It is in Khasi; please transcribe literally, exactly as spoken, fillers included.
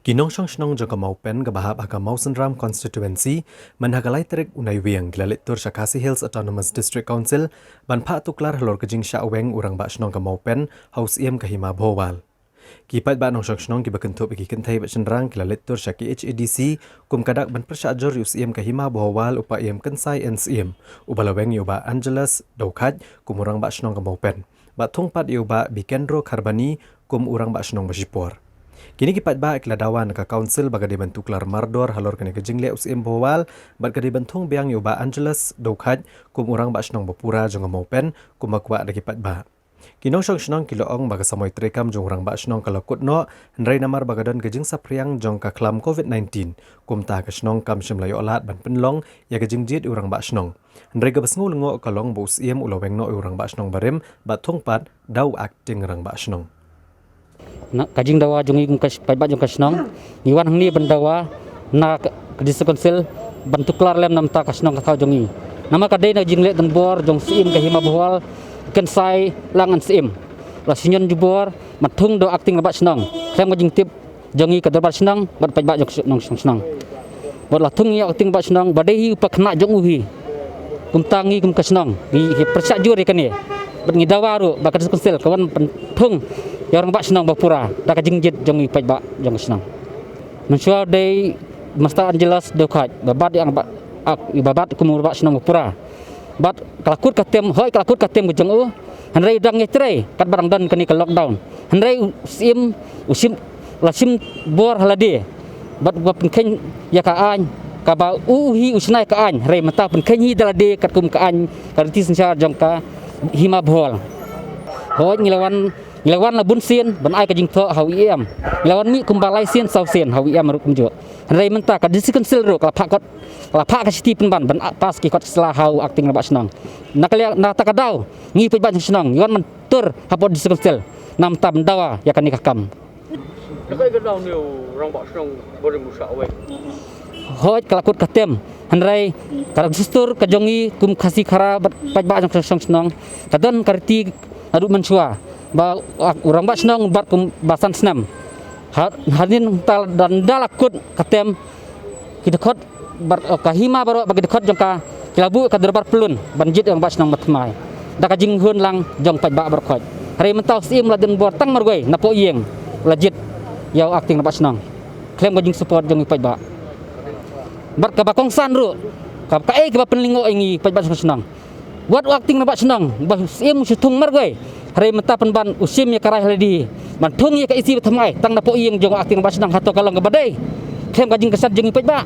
Ki nongshong shnong jong ka Mawpen kaba hap ha ka Mawsynram constituency, mynta ha ka lai tarik u Naiwieng ki la leit tur sha Khasi Hills Autonomous District Council ban phah tuklar halor ka jingshah weng u Rangbah Shnong ka Mawpen ha u Syiem ka Hima Bhowal. Ki paidbah nongshong shnong kiba kynthup ïa ki kynthei bad shynrang ki la leit tur sha K H A D C kum ka dak ban pyrshah jur ïa u Syiem ka Hima Bhowal, u Paiem Kynsai N Syiem, uba la weng ïa u Bah Angelus Dewkhait kum u Rangbah Shnong ka Mawpen, bad thung pat ïa u Bah Bikendro Kharbani kum u Rangbah Shnong ba shipor. Kine ki paidbah ki la dawa na ka Council ba ka dei ban tuklar mardor halor kane ka jingleh u Syiem Bhowal, bad ka dei ban thung biang ïa u Bah Angelus Dewkhait kum u Rangbah Shnong ba pura jong ka Mawpen, kumba kwah da ki paidbah. Ki nongshong shnong ki la ong ba ka samoi treikam jong u Rangbah Shnong ka la kut noh, hynrei namar ba ka don ka jingsaphriang jong ka khlam COVID nineteen, kumta ka shnong kam shym la ïoh lad ban pynlong ïa ka jingjied ïa u Rangbah Shnong. Hynrei kaba sngew lyngngoh ka long ba u Syiem u la weng noh ïa u Rangbah Shnong barim, bad thung pat da u Acting Rangbah Shnong. Na ka jingdawa jong ngi kum ka sh-, paidbah jong ka shnong, ngi wan hangne ban dawa na ka, ka District Council ban tuklar lem na bynta ka shnong ka thaw jong ngi. Namar ka dei na jingleh donbor jong u Syiem ka Hima Bhowal, Kynsai Lang N Syiem. La shu ñion jubor ban thung da u Acting Rangbah Shnong khlem ka jingtip jong ngi ka dorbar shnong bad paidbah jong ka shnong, shnong, shnong. Bad la thung ïa u Acting Rangbah Shnong ba dei hi u pakhynnah jong u hi. Kumta ngi kum ka shnong ngi, ngi pyrshah jur ïa kane. Bad ngi dawa ruh ba ka District Council ka wan pynthung ïa u Rangbah Shnong ba pura da ka jingjied jong ngi paidbah jong ka shnong. Mynshuwa dei Master Angelus Dewkhait ba bat ïa ba, ak, ba bat kum u Rangbah Shnong ba pura. Bad ka la kut ka tem, hooid ka la kut ka tem ka jong u. Hynrei u dang ïatrei katba dang don kane ka lockdown. Hynrei u Syiem u shim, la shim bor ha lade bad ba pynkheiñ ïa ka aiñ, kaba u hi u shna ïa ka aiñ, hynrei mynta u pynkheiñ hi da lade katkum ka aiñ ka riti synshar jong ka Hima Bhowal. Hooid ngi la wan, ngi la wan la bun sien ban ai ka jingthoh ha u E M. Ngi la wan mih kumba lai sien saw sien ha u E M ruh kumjuh. Hynrei mynta ka District Council ruh ka la phah kot, ka la phah ka shithi pynban ban pass ki kot ki sla ha u Acting Rangbah Shnong. Na ka liang, na kata ka daw ngi paidbah jong ka shnong ngi wan ban tur hapoh District Council na bynta ban dawa ïa kane ka kam. Te kaei ka daw une u Rangbah Shnong barim u shah weng? Hooid ka la kut ka tem, hynrei ka dustur ka jong ngi kum Khasi Khara bad paidbah jong ka shnong, ka don ka riti naduh mynshuwa ba u Rangbah Shnong u bat kumba san snem. Ha, hadien ta da, da la kut ka tem, ki dkhot bar, ka Hima baroh bad ki dkhot jong ka ki la buh ka dorbar pyllun ban jied ïa u Rangbah Shnong ba thymmai da ka jinghun lang jong paidbah baroh khoit. Hynrei mynta u Syiem u la donbor tang marwei napoh ïing u la jied ïa u Acting Rangbah Shnong khlem ka jingsupport jong ngi paidbah. Bad kaba kongsan ruh, ka, kaei kaba pynlyngngoh ïa ngi paidbah jong ka shnong, wat u Acting Rangbah Shnong ba u Syiem u shu thung marwei, hynrei mynta pynban u shim ïa ka rai ha lade ban thung ïa ka isi ba thymmai tang napoh ïing jong u Acting Rangbah Shnong. Hato ka long kaba dei? Khlem ka jingkyrshan jong ngi paidbah.